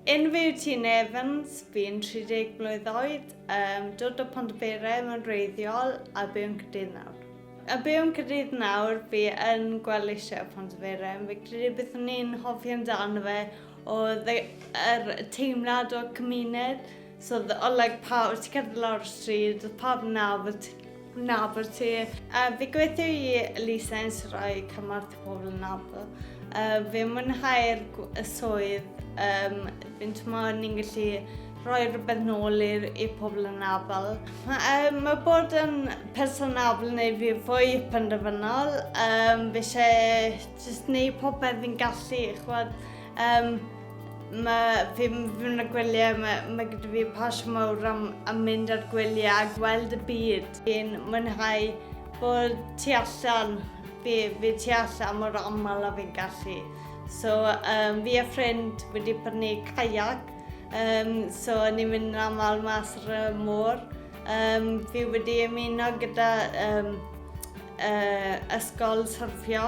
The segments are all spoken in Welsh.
Enw fi yw Tina Evans, fi'n 30 mlwydd oed, um, dod o Pontyberem yn wreiddiol a byw yn Caerdydd nawr. A byw yn Caerdydd nawr, fi yn gweld eisiau Pontyberem. Fi credu beth o'n i'n hoffi amdano fe oedd yr teimlad o cymuned. So, o, like, pawb, ti'n cerdded lawr y stryd, oedd pawb yn nabod, nabod ti. A fi gweithio i elusen sy'n rhoi cymorth i pobl yn anabl. Fi'n mwynhau'r y swydd, um, fi'n teimlo ni'n gallu rhoi rhywbeth nôl i'r i pobl yn anabl. Mae, um, mae bod yn person anabl yn neud fi fwy penderfynol. Um, fi eisiau just neud popeth fi'n gallu, chwad. Um, Mae fi, fi mynd ar gwyliau, mae, mae gyda fi pasiwn mawr am, am mynd ar gwyliau a gweld y byd. Fi'n mwynhau bod tu allan, fi, fi tu allan mor aml a fi'n gallu. So um, fi a ffrind wedi prynu kayak, um, so ni'n mynd yn aml mas ar y môr. Um, fi wedi ymuno gyda um, uh, ysgol syrffio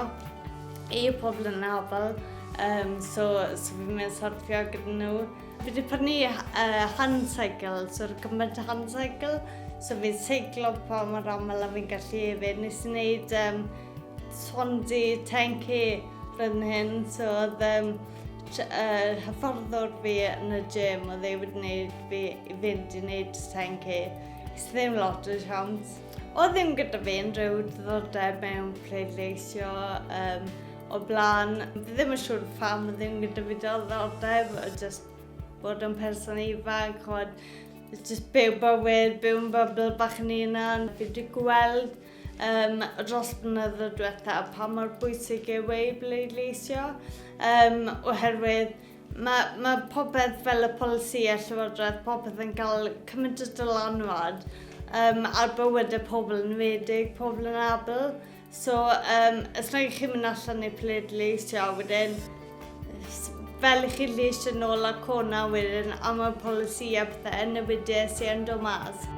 i pobl yn anabl, um, so, so fi'n mynd syrffio gyda nhw. Fi wedi prynu uh, hand cycle, so'r gymaint o hand cycle, so fi'n seiclo pa mor aml a fi'n gallu hefyd. Nes i wneud um, Swansea 10k flwyddyn hyn, so oedd um, uh, hyfforddwr fi yn y gym, oedd e wedi gwneud fi i fynd i wneud 10k. Is ddim lot o siawns. Oedd ddim gyda fi unrhyw diddordeb mewn pleidleisio um, o blaen. Fi ddim yn siŵr pam oedd ddim gyda fi diddordeb, just bod yn person ifanc, chod, just byw bywyd, byw yn bybl bach yn unan. Fi wedi gweld um, dros blynyddoedd diwetha pa mor bwysig yw ei bleidleisio, um, oherwydd Mae, mae popeth fel y polisïau llywodraeth, popeth yn cael cymaint o dylanwad um, ar bywydau pobl yn enwedig pobl yn abl. So, um, os nag chi'n mynd allan i pleidleisio, wedyn, fel i chi lleisio nôl a cona wedyn am y polisïau pethau yn newidiau sy'n dod mas.